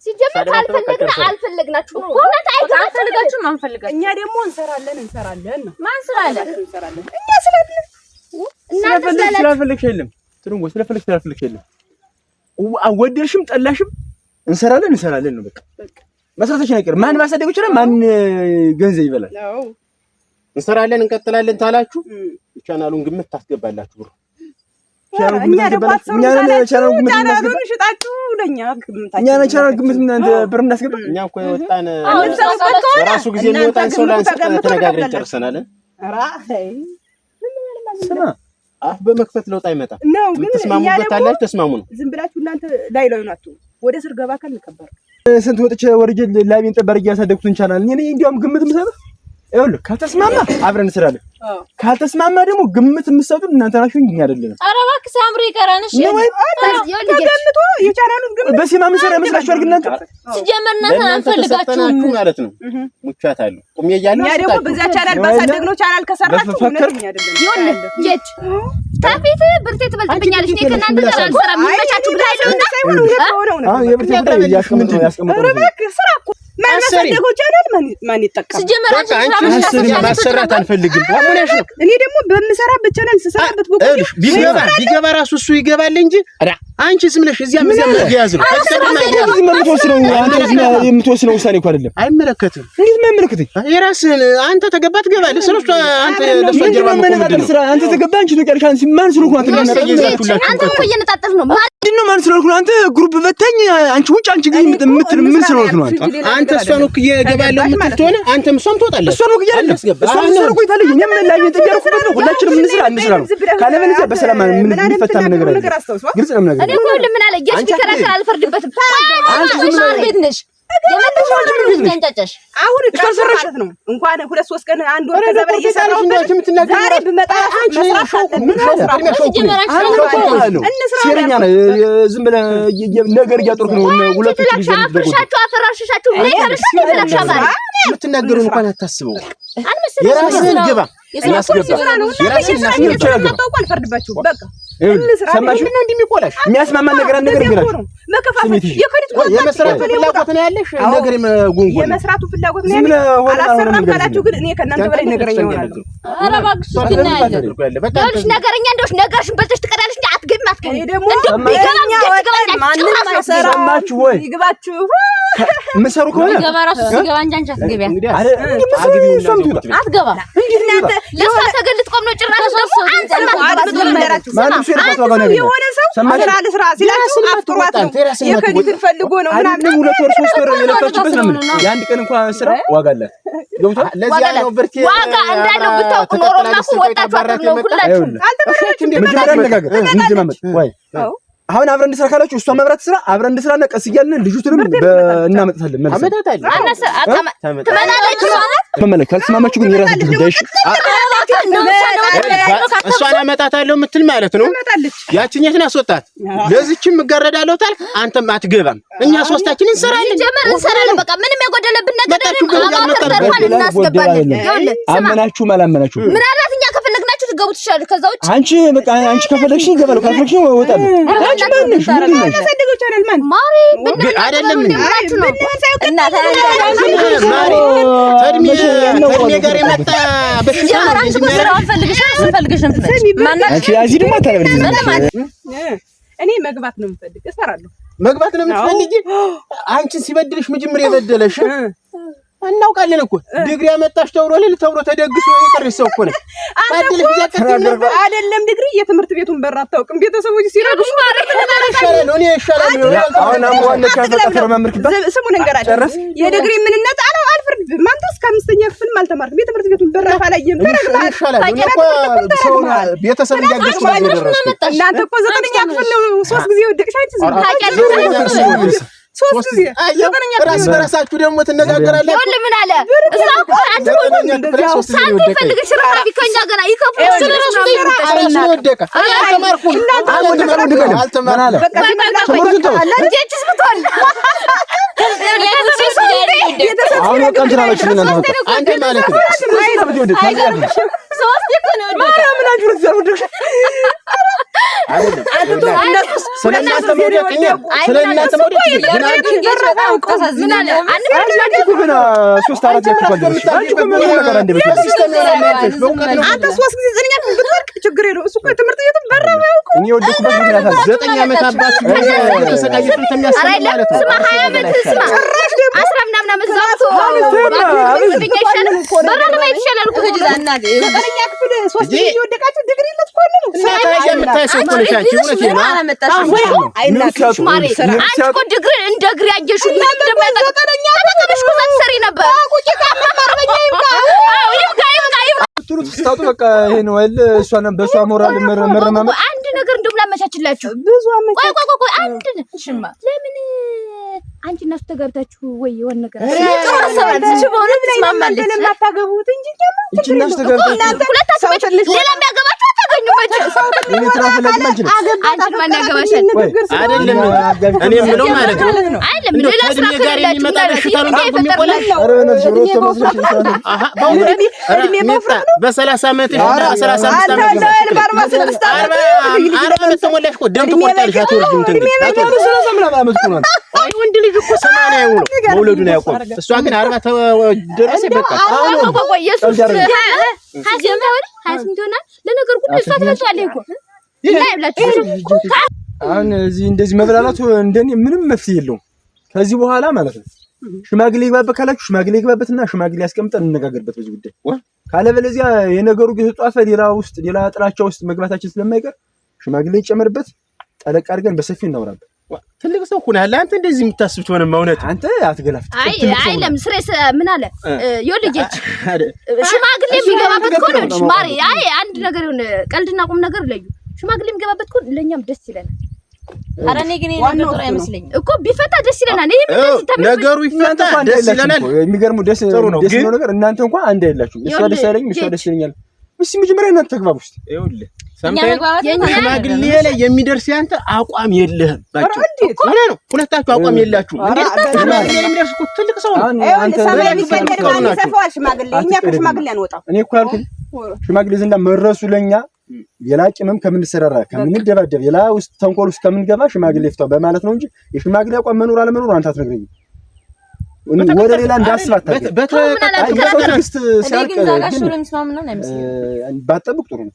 ሲጀመር ካልፈለግን አልፈለግናችሁም እኮ እውነት አንፈልጋችሁም አንፈልጋችሁም። እኛ ደግሞ እንሰራለን እንሰራለን ነው። ማን ስላለ እንሰራለን እኛ ስላለን እናንተ ስለፈለግሽ ስላልፈለግሽ የለም ትርንጎ ስለፈለግሽ ስላልፈለግሽ የለም። ወደድሽም ጠላሽም እንሰራለን እንሰራለን ነው በቃ። መስራታችን አይቀርም። ማን ማሳደግ ይችላል? ማን ገንዘብ ይበላል? እንሰራለን እንቀጥላለን ታላችሁ ቻናሉን ግምት ታስገባላችሁ ብሩ እኛ ደግሞ አትሰሩም ቻናሉን ሽጣችሁ ለእኛ እኛ ነን ቻናል ግምት እናንተ ብር እናስገባ። እኛ እኮ የወጣን በራሱ ጊዜ የሚወጣን ሰው ላንስጥ ተነጋግረን ጨርሰናል። ስማ አፍ በመክፈት ለውጥ አይመጣም። ነው ግን የምትስማሙበት አላችሁ፣ ተስማሙ ነው። ዝም ብላችሁ እናንተ ላይ ላይ ናችሁ። ወደ ስር ገባ ካልን ከባድ ስንት ወጥቼ ወርጄ ላቤን ጠብ አድርጌ ያሳደግኩትን ቻናል እኔ እንዲያውም ግምት የምሰጥህ ይኸውልህ፣ ከተስማማ አብረን እንስራለን፣ ካልተስማማ ደግሞ ግምት የምትሰጡን እናንተ ናችሁ እንጂ እኛ አይደለንም። ኧረ እባክህ ሳምሪ ይቀራል። እሺ ተገምቶ የቻናሉን ግምት በሲማ የምንሰራ ይመስላችኋል? ግን እናንተ ሲጀመር እናንተ አንፈልጋችሁም ማለት ነው። ሙቻታለሁ ቁሜ እያለሁ እኛ ደግሞ በዛ ቻናል ባሳደግነው ቻናል ከሰራችሁ እውነት እኛ አይደለንም። ይኸውልህ ጌች ከፊት ብርቴ ትበልጥብኛለች። እኔ ከእናንተ ጋር አልሰራም። የሚመቻችሁ ብለህ አሁን የብርቴ ጉዳይ ያስቀምጠው ያስቀምጠው። ኧረ እባክህ ስራ እኮ ማን ያሳደገው ቻናል ማን ይጠቀማል? ሲጀመር አንቺ ማሰራት አልፈልግም። እኔ ደግሞ በምሰራበት ቻናል ስሰራበት በኩል ቢገባ ራሱ እሱ ይገባል እንጂ አንቺ ዝም ብለሽ እዚያም እዚያም መያዝ ነው። የምትወስነው ውሳኔ እኮ አይደለም። አይመለከትም። እንዴት የማይመለከተኝ? የራስህን አንተ ተገባ ትገባለህ። ስለሱ አንተ ለእሷ ጀርባ መነጣጠል ስራ አንተ ተገባ አንቺ ትወቂያለሽ። አንቺ ማን ስለሆንኩ አንተ አንተ እኮ እየነጣጠልክ ነው። ምንድን ነው ማን ስለሆንኩ ነው አንተ group በታኝ አንቺ ውጭ አንቺ ግን የምትል ምን ስለሆንኩ ነው አንተ አንተ እሷን ወክዬ እገባለሁ የምትል ትሆነ አንተም እሷም ትወጣለህ። እሷን ወክዬ አይደለም እሷን ስራ ቆይታለች። እኛም ላይ ጠያርኩበት ነው። ሁላችንም እንስራ እንስራ ነው። ካለበለዚያ በሰላም ምን የሚፈታ ነገር አይደለም። ግልጽ ነው ነገር እኔ እኮ ምን አለ ጌች ቢከራከር አልፈርድበትም። አንቺ ቤት ነሽ አሁን ማለት ነው እንኳን ሁለት ሶስት ቀን አንድ ወር ከዛ በላይ እየሰራሁበት ዛሬ ብመጣ ሴረኛ ነህ። ዝም ብለህ ነገር እያጦርክ ነው። ሁለቱ አፍርሻችሁ አፈራርሻችሁ የምትናገሩን እንኳን አታስበው። የራስህን ግባ አልፈርድባችሁም። በቃ የሚያስማማን ነገር አንድ ነገር ይገራችሁ። የመስራቱ ፍላጎት ነው ያለሽ ነገር የመጎንጎን የመስራቱ ፍላጎት ነው ያለሽ። አላሰራም ካላችሁ ግን እኔ ከእናንተ በላይ ነገረኛ እሆናለሁ። ኧረ እባክሽ እስኪ እናያለን። ይኸውልሽ ነገረኛ እንደውሽ ነገርሽን በልተሽ ትቀራለሽ እንጂ አትገቢም አትገቢም። እኔ ደግሞ ቢገባም ማንም አይሰራም። ሰማችሁ ወይ? ይግባችሁ። የምትሰሩ ከሆነ ቢገባ እራሱ ሲገባ እንጂ አንቺ አትገቢያት። አትገባም። ለእሷ ተገልጥ ቆም ነው ጭራሽ ደግሞ አንተ የሆነ ሰው ስራ ልስራ ሲላችሁ አፍቅሯት ነው የከዲትን ፈልጎ ነው ምናምን። ሁለት ወር ሶስት ወር የለፋችበት ነው። የአንድ ቀን እንኳን ስራ ዋጋ አላት። ገብቶሃል? ለዚያ ነው ብርቴ ዋጋ እንዳለው ብታውቁ ኖሮማ እኮ ወጣችሁ አትሉ ነው ሁላችሁም። መጀመሪያ እንነጋገር እንጀማመጥ ወይ አሁን አብረን እንስራ ካላችሁ እሷ መብራት ስራ አብረን እንስራና ቀስ እያልን ልጁትንም እናመጣታለን። መልሰን ካልተስማማችሁ ግን የራሳችሁ ጉዳይ። እሺ እሷን አመጣታለሁ የምትል ማለት ነው። ያችኛትን አስወጣት፣ ለዚችም እጋረዳለሁ ታልክ፣ አንተም አትገባም። እኛ ሶስታችን እንሰራለን፣ ጀመር እንሰራለን። በቃ ምንም የጎደለብን ነገር የለም። እናስገባለን። አመናችሁም አላመናችሁም ምናልባት እኛ ከፈለግናችሁ ትገቡ ትችላላችሁ። ከዛ ውጭ አንቺ በቃ አንቺ ከፈለግሽ ይገባል፣ ካልፈለግሽ እወጣለሁ። አንቺ ማን ነሽ? ምንድን ነሽ? ማሪ አይደለም ከእድሜ ጋር የመጣ በሽታ እኔ መግባት ነው የምፈልግ፣ እሰራለሁ። መግባት ነው የምትፈልጊ? አንቺን ሲበድልሽ መጀመሪያ የበደለሽ እናውቃለን እኮ ዲግሪ ያመጣሽ ተብሎ ልል ተብሎ ተደግሶ የቀረሽ ሰው እኮ ነሽ። አይደለም ዲግሪ የትምህርት ቤቱን በር አታውቅም። ቤተሰቦች ሲረዱሽ ይሻላል እኔ ይሻላል። ስሙ ልንገራችሁ፣ የዲግሪ ምንነት አልፈርድብህም። አንተ እስከ አምስተኛ ክፍልም አልተማርክም። የትምህርት ቤቱን በር አላየህም። ቤተሰብ እያገዝኩ እናንተ እኮ ዘጠነኛ ክፍል ነው ሶስት ጊዜ ወደቅሽ አንቺ ሶስት ጊዜ ራስ በራሳችሁ ደግሞ ትነጋገራላችሁ። ይኸውልህ ምን አለ እሷ እኮ አንተ ሳንቲም ፈልገሽ ረሃቢ ከእኛ ገና ይከፍሉ ወደቀ። አልተማርኩም አልተማርኩም። አሁን በቃ እንትን አላችሁ እናንተ በቃ አንተ ማለት ነው ስለ እናንተ መውደቅ ስለ እናንተ መውደቅ አንተ 3 ጊዜ ዘጠነኛ ክፍል ብትወድቅ ችግር የለውም። እሱ እኮ ትምህርት ቤቱን በራ አያውቅም። እኔ የወደኩበት ምክንያት አለ። 9 ዓመት አባት ስማ 20 ዓመት ስማ 10 ምናምን ዓመት ዛቶ በራ ለማየት ይሻላል እኮ ዘጠነኛ ክፍል 3 ጊዜ የወደቃችሁ ዲግሪ ልትኮንኑ አንቺ እኮ ዲግሪ እንደ እግር ያየሽው ምን እንደማይጠቅም ተጠቅመሽ እኮ እዛ ትሰሪ ነበር። ትሉት ስታጡ በቃ ይሄ ነው አይደል? እሷን በእሷ ሞራል መረማመድ አንድ ነገር እንደውም ላመቻችላችሁ። ብዙ አመቻች። ቆይ ቆይ ቆይ አንድ ለምን አንቺ እና እሱ ተጋብታችሁ ወይ የሆነ ነገር ጥሩ ሀሳብ አለ። እሺ በእውነት ትስማማለች። ለማታገቡት እንጂ እቺ እና እሱ ተጋብታችሁ ሁለታችሁ ሌላ የሚያገባችሁ አታገኙም። አንቺን ማን ያገባሻል? አይደለም እኔ የምለው ማለት ነው አይደለም ሌላ ስራ ጋር የሚመጣ በሽታ ነው የሚቆላሽ። በ30 ዓመትሽ በ35 ዓመት ተሞላሽ እኮ ደም ትቆርጫለሽ። አትወልጂም። ወንድ ልጅ እኮ 80 ነው መውለዱን አያውቅም። እሷ ግን 40 ደረሰ በቃ። ለነገር ሁሉ እሷ ትበልጠዋለች እኮ አሁን እዚህ እንደዚህ መብላላቱ እንደኔ ምንም መፍትሄ የለውም። ከዚህ በኋላ ማለት ነው ሽማግሌ ይግባበት ካላችሁ ሽማግሌ ይግባበትና ሽማግሌ ያስቀምጠን እንነጋገርበት በዚህ ጉዳይ። ካለበለዚያ የነገሩ እየተጧፈ ሌላ ውስጥ ሌላ ጥላቻ ውስጥ መግባታችን ስለማይቀር ሽማግሌ ይጨመርበት፣ ጠለቅ አድርገን በሰፊው እናወራበት። ትልቅ ሰው ሆነሃል አንተ እንደዚህ የምታስብ ትሆነ እውነት አንተ አትገላፍጥ። አይ አይለም ስሬስ ምን አለ ይኸውልህ፣ ሽማግሌ የሚገባበት ከሆነ ማሪ፣ አይ አንድ ነገር ይሁን፣ ቀልድና ቁም ነገር ለዩ። ሽማግሌ የሚገባበት ከሆነ ለእኛም ደስ ይለናል። ኧረ እኔ ግን ይሄ ነገር ጥሩ አይመስለኝም እኮ ቢፈታ ደስ ይለናል። ይሄ ነገሩ ይፈታ ደስ ይለናል። የሚገርሙ ደስ ነው ነገር እናንተ እንኳን አንድ አይላችሁ። እሷ ደስ አይለኝም፣ እሷ ደስ ይለኛል። እስኪ መጀመሪያ እናንተ ተግባቡ እስኪ። ይኸውልህ ሽማግሌ ላይ የሚደርስ ያንተ አቋም የለህም። ባጭሩ ነው፣ ሁለታችሁ አቋም የላችሁም። እንዴት ሽማግሌ ላይ የሚደርስ እኮ ትልቅ ሰው ነው። እኔ እኮ ያልኩህ ሽማግሌ ዘንዳ መድረሱ ለኛ ሌላ ቂምም ከምንሰራራ ከምንደባደብ ሌላ ውስጥ ተንኮል ውስጥ ከምንገባ ሽማግሌ ፍታው በማለት ነው እንጂ የሽማግሌ አቋም መኖር አለመኖር አንተ አትነግረኝም። ወደ ሌላ እንዳስብ አታውቅም። በትዕግስት ሲያልቅ ባጠብቅ ጥሩ ነው።